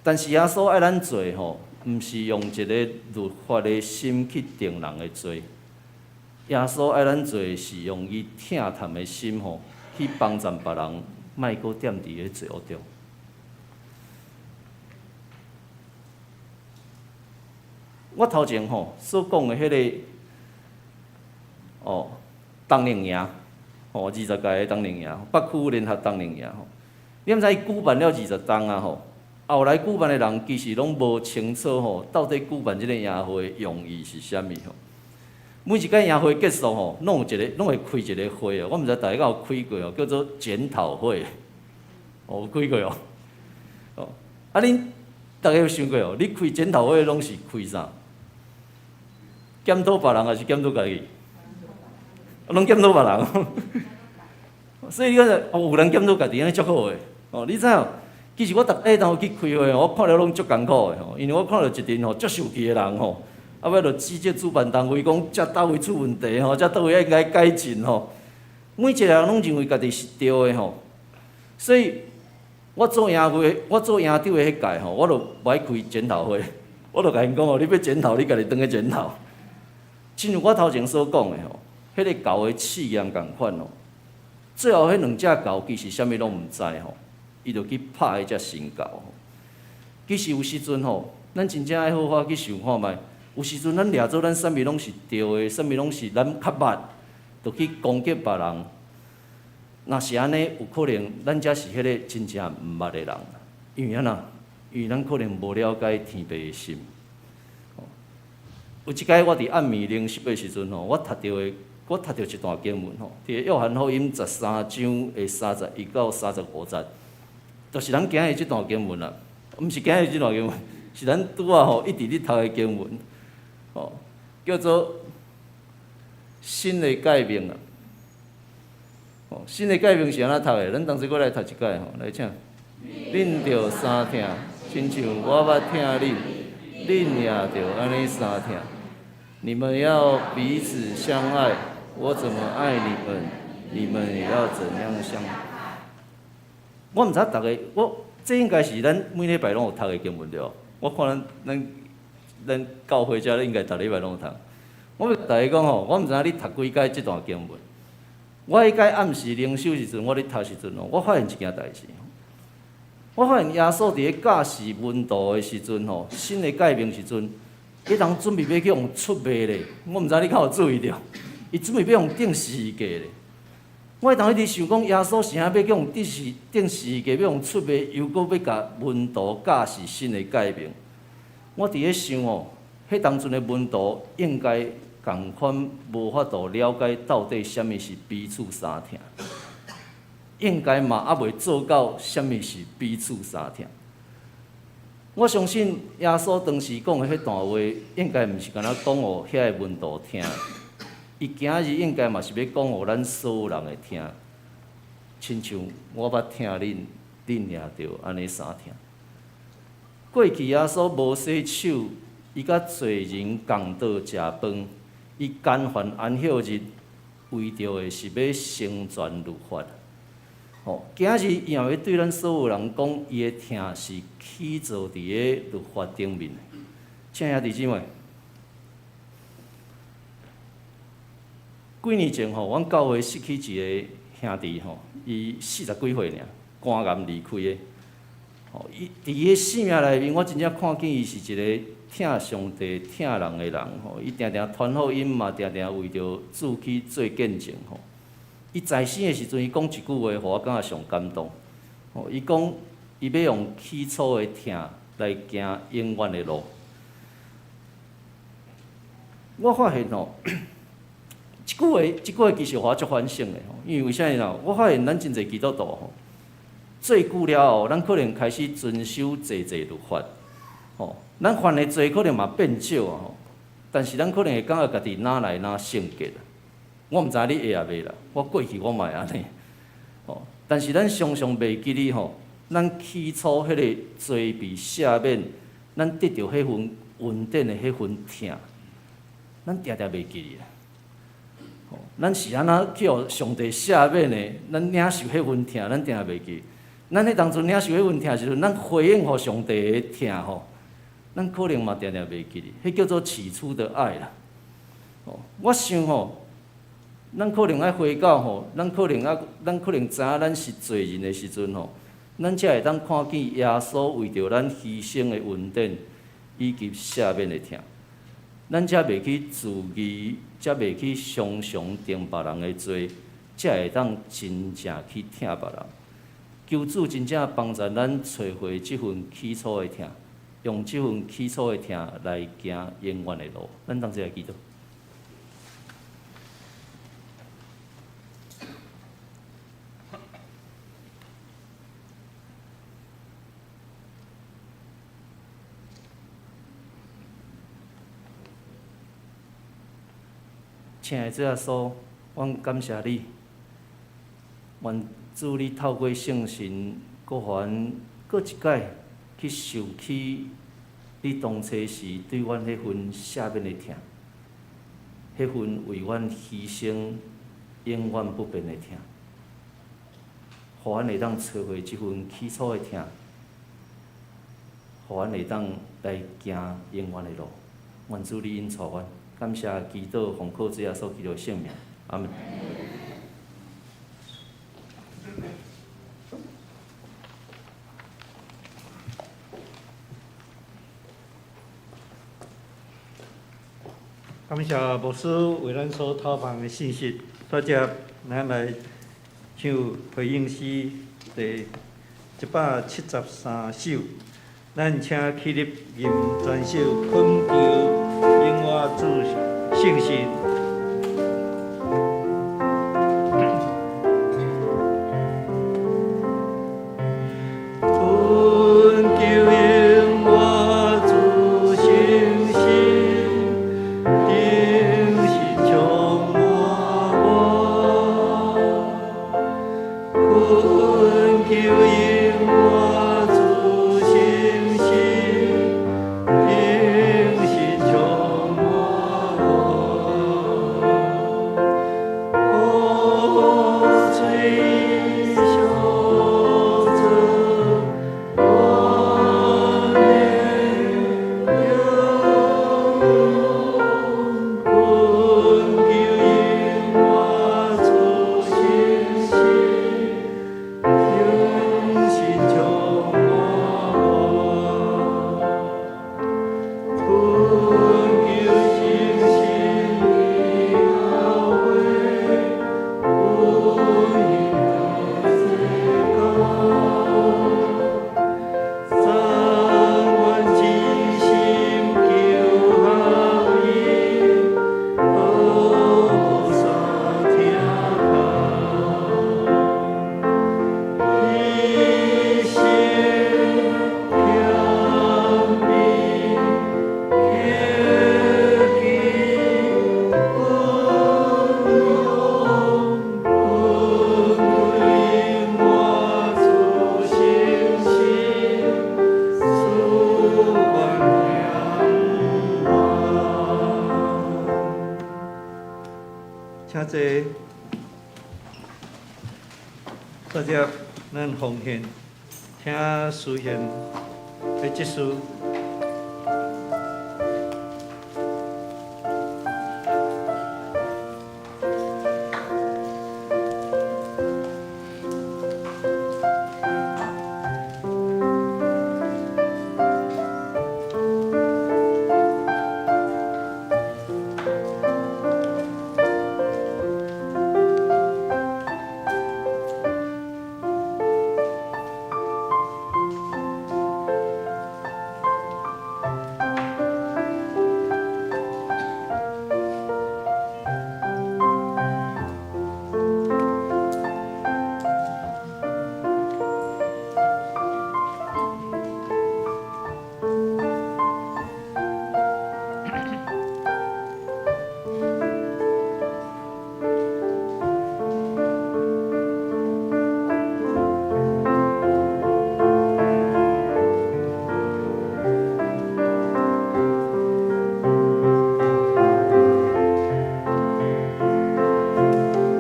但是耶穌愛咱做吼，毋是用一個律法的心去定人的罪。耶穌愛咱做是用伊疼痛的心吼，去幫助別人，莫閣踮佇咧罪惡中。我頭前吼所講的彼个哦，冬令營，吼20屆的冬令營，北區聯合冬令營吼，你毋知伊舉辦了20冬啊吼，後來舉辦的人其實攏無清楚吼，到底舉辦這个營會的用意是啥物吼。每一屆營會結束吼，攏有一个，攏會開一个會哦，我毋知大家敢有開過哦，叫做檢討會，哦，有開過哦。哦，啊恁逐家有想過哦？你開檢討會攏是開啥？檢討別人還是檢討家己？攏檢討別人。所以你講哦，有人檢討家己，按呢足好的。哦，你知影？其實我逐擺當去開會，我看了攏足艱苦的吼，因為我看著一陣吼足受氣的人吼，啊尾就指責主辦單位講，這佗位出問題吼，這佗位應該改進吼。每一個人攏認為家己是對的吼，所以我做營會，我做營長的彼屆吼，我就無愛開檢討會，我就共𪜶講哦，你欲檢討，你家己轉去檢討。親像我頭前所講的吼，彼个猴的試驗仝款哦，最後彼兩隻猴其實啥物攏毋知吼，伊就去拍彼隻新猴吼。其實有時陣吼，咱真正愛好好去想看覓，有時陣咱掠做咱啥物攏是對的，啥物攏是咱較捌，就去攻擊別人。若是按呢，有可能咱才是彼个真正毋捌的人，因為按怎？因為咱可能無了解天父的心。有一擺我佇暗暝靈修的時陣吼，我讀著一段經文吼，佇約翰福音13章的31到35節，就是咱今日這段經文啦。毋是今日這段經文，是咱拄仔吼一直咧讀的經文，吼，叫做新的誡命啊。吼，新的誡命是按怎讀的？咱同齊閣來讀一擺吼，來請。恁著相疼，親像我捌疼恁，恁也著按呢相疼。你們要彼此相愛，我怎麼愛你們，你們也要怎樣相愛。我毋知逐个，我這應該是咱每禮拜攏有讀的經文對無？我看咱教會遮應該逐禮拜攏有讀。我欲共大家講吼，我毋知影你讀幾擺這段經文，我彼擺暗時靈修時陣，我咧讀時陣吼，我發現一件代誌。我發現耶穌佇咧教示門徒的時陣吼，新的誡命時陣，彼當準備欲去予出賣咧。我毋知你敢有注意著，伊準備欲予釘十字架咧。我彼當一直想講，耶穌是按怎欲去予釘十字架，欲予出賣，又閣欲共門徒教示新的誡命。我佇咧想哦，彼當陣的門徒應該仝款無法度了解到底啥物是彼此相疼，應該嘛猶未做到啥物是彼此相疼。我相信耶穌當時講的彼段話，應該毋是干焦講予遐个門徒聽，伊今日應該嘛是欲講予咱所有人會聽。親像我捌疼恁，恁也著按呢相疼。過去耶穌無洗手，伊佮罪人仝桌食飯，伊干犯安息日，為著的是欲成全律法。吼，今日伊也欲對咱所有人講，伊的疼是起造佇咧律法頂面的。親愛兄弟姊妹，幾年前吼，阮教會失去一个兄弟吼，伊四十幾歲爾，肝癌離開的。吼，伊佇伊的生命內面，我真正看見伊是一个疼上帝、疼人的人吼。伊定定傳福音嘛，定定為著主去做見證吼。伊在生的時陣，伊講一句話，予我感覺上感動。吼，伊講伊欲用起初的疼來行永遠的路。我發現吼，這句話其實予我足反省的吼，因為為啥物呢？我發現咱真濟基督徒吼，做久了後，咱可能開始遵守濟濟律法，吼，咱犯的罪可能嘛變少啊吼，但是咱可能會感覺家己哪來哪聖潔。我毋知你會抑袂啦，我過去我嘛會按呢，吼，但是咱常常袂記得吼，咱起初彼个罪被赦免，咱得著彼份恩典的彼份疼，咱定定袂記得啦。吼，咱是按怎去予上帝赦免的？咱領受彼份疼，咱定定袂記。咱彼當陣領受彼份疼時陣，咱回應予上帝的疼吼，咱可能嘛定定袂記得，彼叫做起初的愛啦。吼，我想吼，咱可能愛回到吼，咱可能知影咱是罪人的時陣吼，咱才會當看見耶穌為著咱犧牲的恩典以及赦免的疼，咱才袂去自義，才袂去常常定別人的罪，才會當真正去疼別人。求主真正幫助咱找回這份起初的疼，用這份起初的疼來行永遠的路。咱同齊來祈禱。親愛的主耶穌，阮感謝你，願主你透過聖神，閣予阮閣一擺去想起你當初時對阮彼份赦免的疼，彼份為阮犧牲永遠不變的疼，予阮會當找回這份起初的疼，予阮會當來行永遠的路。願主你引導阮。感謝祈禱，奉靠主耶穌基督的聖名，阿們。
感謝牧師為咱所投放的信息，煞接咱來唱回應詩第173首，咱請起立吟全首懇求永活主聖神。請坐。大家咱奉獻，請書獻的執事。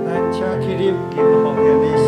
咱請起立，金奉獻的詩。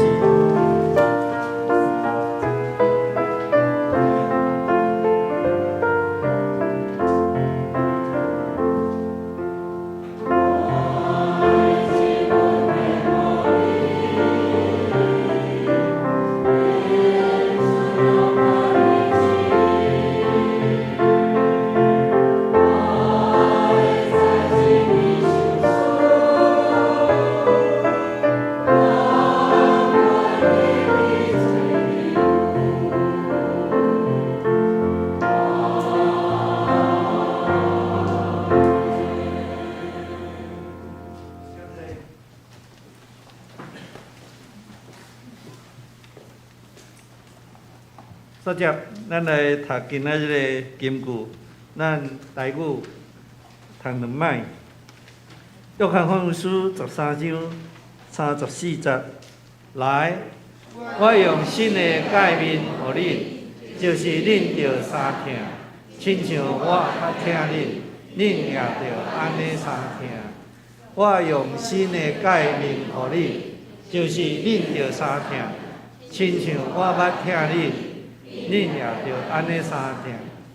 煞接，咱來讀今仔日的金句，咱台語讀兩擺。約翰福音書13章34節，來，我用新的誡命予恁，就是恁著相疼，親像我較疼恁，恁也著按呢相疼。我用新的誡命予恁，就是恁著相疼，親像我捌疼恁，恁也著按呢相疼。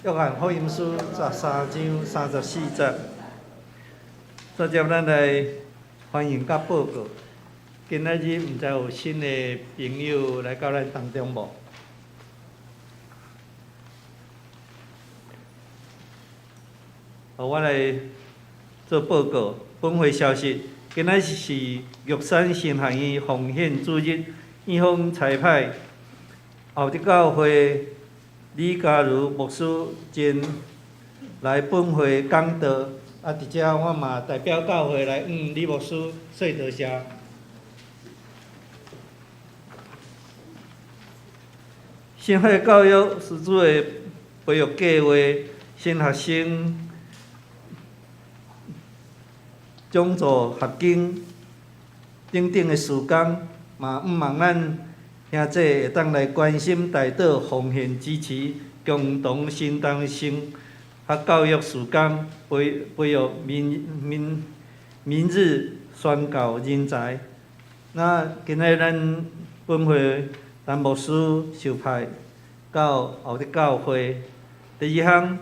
約翰福音書13章34節。煞接咱來歡迎佮報告。今仔日毋知有新的朋友來到咱當中無？好，我來做報告。本會消息，今仔日是玉山神學院奉獻主日，院方差派後日教會李嘉如牧師前來本會講道。啊，佇遮我嘛代表教會來向李牧師說多謝。神學教育師資的培育計劃，新學生獎助學金等等的事工，嘛向望咱兄弟會當來關心代禱、奉獻支持，共同承擔神學教育事工，培育明日宣教人才。那今仔日咱本會陳牧師受派到後日教會。第二項，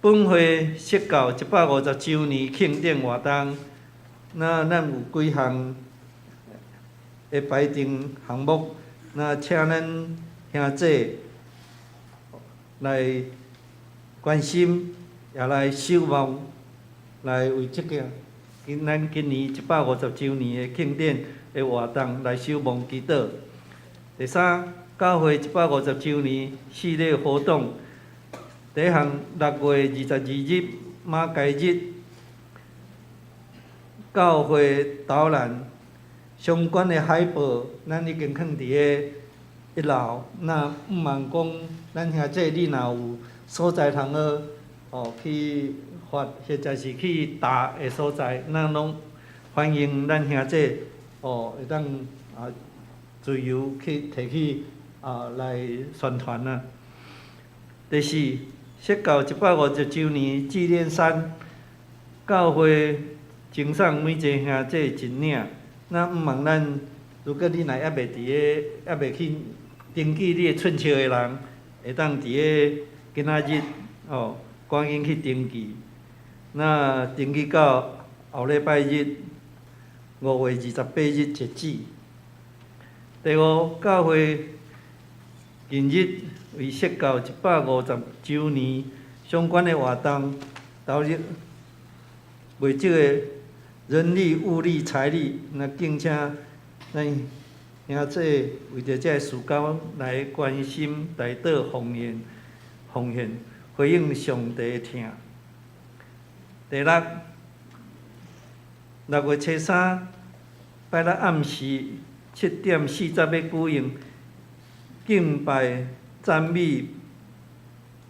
本會釋教150週年慶典活動，那咱有幾項的排程項目，那請咱兄弟來關心，也來守望，來為這個咱今年150週年的慶典的活動來守望祈禱。第三，教會150週年系列活動，第一項6月22日馬偕日，教會導覽相關的海報，咱已經囥佇咧一樓。那向望講，咱兄弟你若有所在通好哦去發，或者是去搭的所在，咱攏歡迎咱兄弟哦，會當啊自由去提去啊來宣傳啊。第四，釋教150週年紀念餐，教會贈送每一个兄姐一領。那毋望咱，如果你若猶未佇咧，猶未去登記你的出席的人，會當佇咧今仔日哦，趕緊去登記。那登記到後禮拜日5月28日截止。第五，教會近日為釋教150週年相關的活動，投入袂少的人力、物力、財力，那敬請咱兄姊為著這个事工來關心、代禱、奉獻、奉獻，回應上帝的疼。第六，6月初3拜六暗時7點40欲舉行敬拜讚美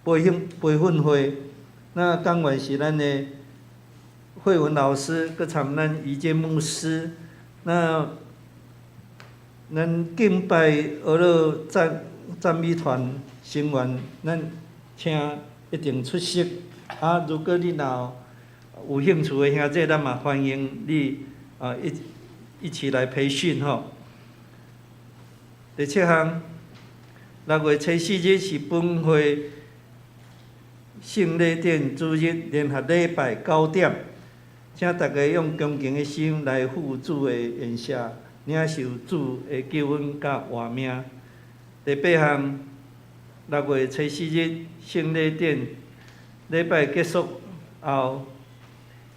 培訓會，那講員是咱的慧文老師，閣參咱怡堅牧師。那咱敬拜學樂讚美團成員，咱請一定出席。啊，如果你若有興趣的兄姊，咱嘛歡迎你啊一起來培訓吼。第七項，6月初4日是本會聖禮殿主日聯合禮拜9點，請大家用恭敬的心來赴主的筵席，領受主的救恩佮活命。第八項，6月初4日聖禮殿禮拜結束後，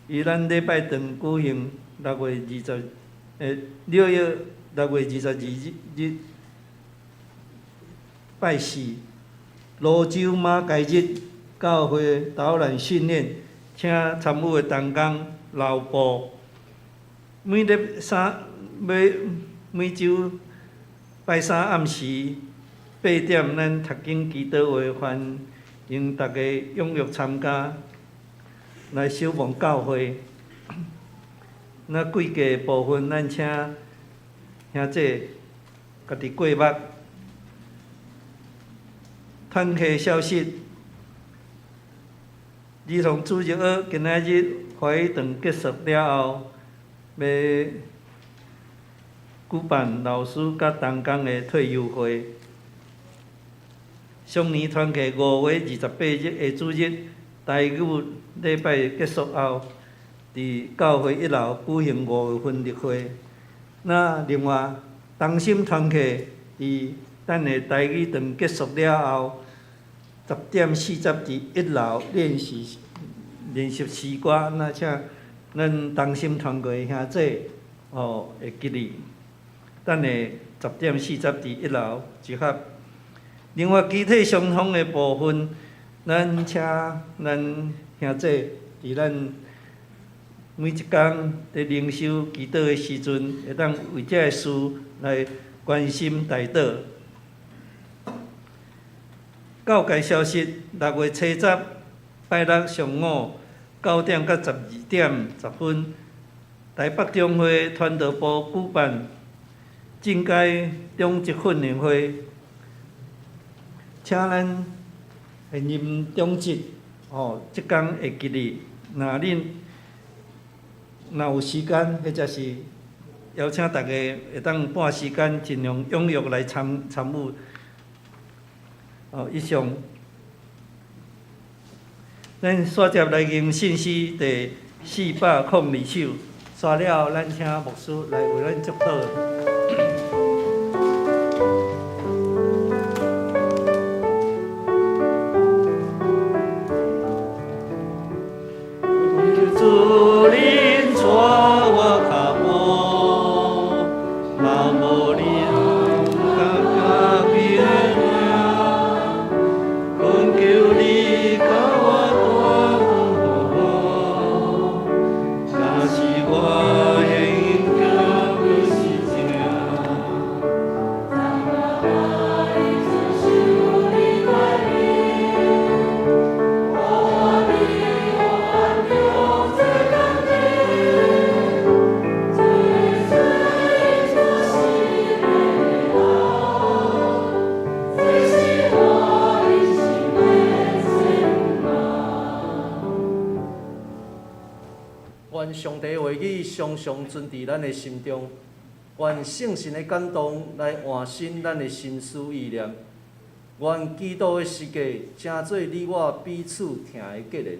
於咱禮拜堂舉行六月二十，6月6月22日拜四，蘆洲馬偕日教會導覽訓練，請參與的同工留步。每禮三每每週拜三暗時8點，咱讀經祈禱會，歡迎大家踴躍參加，來守望教會。那貴價部分，咱請兄姊家己過目。團契消息，兒童主日學今仔日華語堂結束了後，欲舉辦老師佮同工的退休會。雙年團契5月28日的主日，台語禮拜結束後，佇教會一樓舉行五月份例會。那另外，同心團契佇咱的台語堂結束了後，10點40佇一樓練習詩歌。那請咱同心團契的兄姊哦會記得，等下10點40佇一樓集合。另外，肢體傷風的部分，咱請咱兄姊佇咱每一工佇靈修祈禱的時陣，會當為這个事來關心代禱。教界消息：6月初10拜六上午9點到12點10分，台北中會傳道部舉辦進階長執訓練會，請咱現任長執吼，這工會記得，若恁若有時間，或者是邀請大家會當撥時間，盡量踴躍來參與。哦，以上，咱煞接來念信詩第402首，煞了後，咱請牧師來為咱祝禱。主恁帶我跤步，嘛無認家己的命，懇求你共我同行，若是我的行不是正，
願上帝話語常常存佇咱的心中，願聖神的感動來換新咱的心思意念，願基督的十架成做你我彼此疼的結連，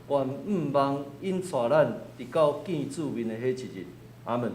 願向望引帶咱直到見主面的彼一日。阿門。